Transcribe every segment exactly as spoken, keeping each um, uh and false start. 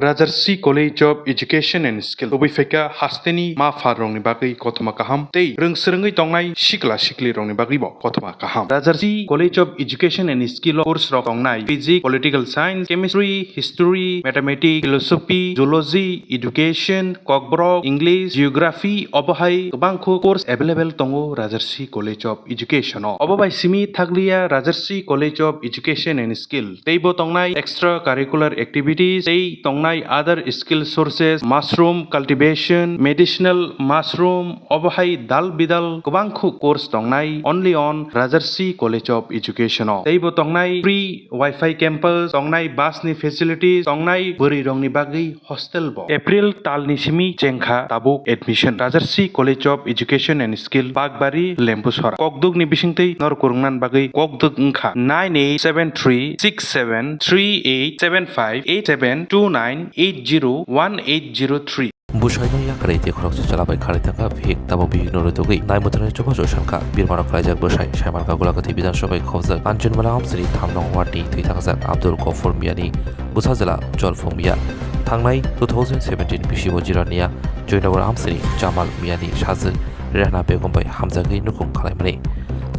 Rajarsi College of Education and Skill tubui phaikha hasteni ma pha rokni bagwi kothoma kaham tei rwng swrwngwi tongnai sikla sikli rokni bagwibo kothoma kaham. Rajarsi College of Education and Skill o course rok tongnai physics, political science, chemistry, history, mathematics, philosophy, zoology, education, kokborok, English, geography, obo hai kwbangkho course available tongo Rajarsi College of Education o. Obo bai simi thakliya Rajarsi College of Education and Skill teibo tongnai extra curricular activities tei tongnai other skill sources, mushroom cultivation, medicinal mushroom, obo hai dal bidal kwbangkho course tongnai only on Rajarsi College of Education o. Teibo tongnai free Wi-Fi campus, tongnai bus ni facilities, tongnai bwrwi rokni bagwi hostel bo. April talni simi chengkha tabuk admission. Rajarsi College of Education and Skill, Bakbari, Lembusora. Kokduk ni bisingtwi nor kurungnan bagwi kokduk wngkha nine eight seven three six seven three eight seven five eight seven two nine eight zero one eight zero three. Bwsaino yakarwi tei khoroksa chwla bai kharwi thangkha bihik, tamo bihikno rwtugwi nai mwthangwi chubachu sankha. Birmano khlaijak bwsai Saimanka Gulakwthwi Bidhan Sabha bai khobjak Kanchanmala amchini tham nong ward ni thwi thangjak Abdul Gofur Miyani bwsajwla Jolphung Miya. Thangnai two thousand seventeen bisi bo Jirania Joynagar amchini Jamal Miyani sajwk Rehna Begum bai hamjagwi nukhung khwlaimani.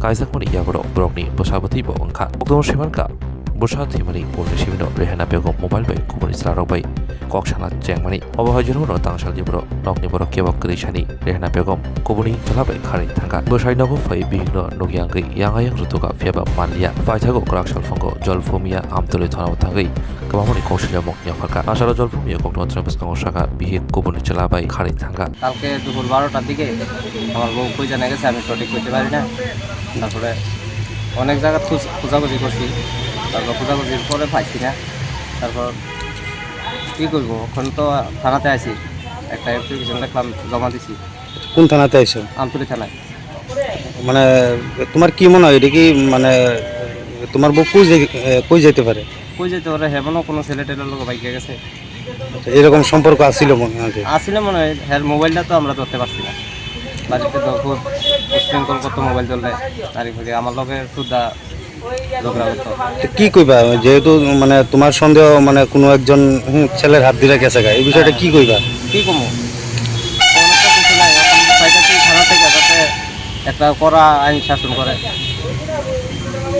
Kaijakmani yagulo borokni bwsa bwtwi bo wngkha. Kokduk saimankha, bwsa thwimani ulo simino Rehna Begum mobile bai kubuni chwlarok bai kok sana chengmani. Obo hai jorao tangsalni borok nokni borok kebo kwrwi sani Rehna Begum kubuni chwla bai kharwi thangkha. Bwsai nogo phai bihikno nukya wngwi yang ayang rwtugkha, phiyaba manliya. Paithago kwrak salphongo Jolphung Miya Amtwlwi thonao thangwi kwbangmani kok siljamung yapharkha. Asaro Jolphung Miya kokno thwna bwskango sakha, bihik kubuni chwla bai kharwi thangkha. কালকে দুপুর বারোটার দিকে আমার বউ কই জানা গেছে, আমি সঠিক করতে পারি না। তারপরে অনেক জায়গা খোঁজ-, খোঁজাখুঁজি করছি, তারপর খোঁজাখুঁজির পরে পাইছি না। তারপর কি করবো, এখন তো থানাতে আছি, একটা অ্যাপ্লিকেশন লিখলাম, জমা দিছি। কোন থানাতে আইছো? আমতলী থানায়। মানে, তোমার কি মনে হয়, এটা কি, মানে, তোমার বউ কই যাই-, এ, কই যাইতে পারে? কই যাইতে পারে? হেমনও কোনো ছেলে টেলের লগে বাইকে গেছে। আচ্ছা, এরকম সম্পর্ক আছিল মনে হয়? আসলে মনে হয়, হ্যাঁ, মোবাইলটা তো আমরা ধরতে পারছি না। বাড়িতে তো খুব উশৃঙ্খল করতো মোবাইল ধরলে। আর কি, আমার লগে সুদ্ধা ঝগড়া করতো। তো কি কইবা, যেহেতু মানে তোমার সন্দেহ মানে কোনো একজন, হুম, ছেলের হাত ধরে গেছে গা, এই বিষয়টা কি কইবা? কি কমো? কোনো তো কিছু নাই, এখন চাইতেছি থানা থেকে যাতে একটা কড়া আইন শাসন করে,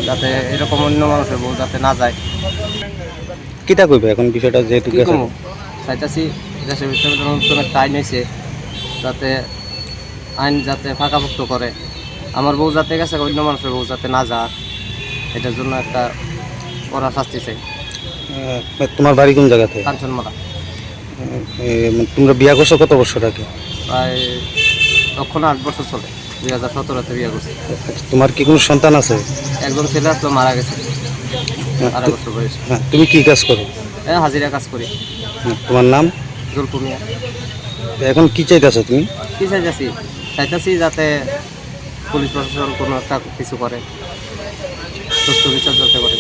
যাতে এরকম অন্য মানুষের বউ যাতে না যায়। কিতা কইবা এখন বিষয়টা যেহেতু কি গেছে? কমো? চাইতেছি দেশের ভিতরে নতুন একটা আইন হয়েছে, যাতে আইন যাতে পাকাপোক্ত করে, আমার বউ যাতে গেছে, অন্য মানুষের বউ যাতে না যায়, এটার জন্য একটা কড়া শাস্তি চাই। আহ, তোমার বাড়ি কোন জায়গাতে? কাঞ্চনমালা। এ, মানে, তোমরা বিয়া করছো কত বছর আগে? প্রায় তখন আট বছর চলে, দুই হাজার সতেরোতে বিয়ে করছি। আচ্ছা, তোমার কি কোনো সন্তান আছে? একজন ছেলে আসলো, মারা গেছে, হ্যাঁ, আড়াই তু-, বছর বয়স। হ্যাঁ, তুমি কি কাজ করো? এ, হাজিরা কাজ করি। হ্যাঁ, তোমার নাম? জলপুমিয়া। তো এখন কি চাইতেছো তুমি? কি চাইতেছি? চাইতেছি যাতে পুলিশ প্রশাসন কোনো একটা কিছু করে, সুষ্ঠু বিচার যাতে করে।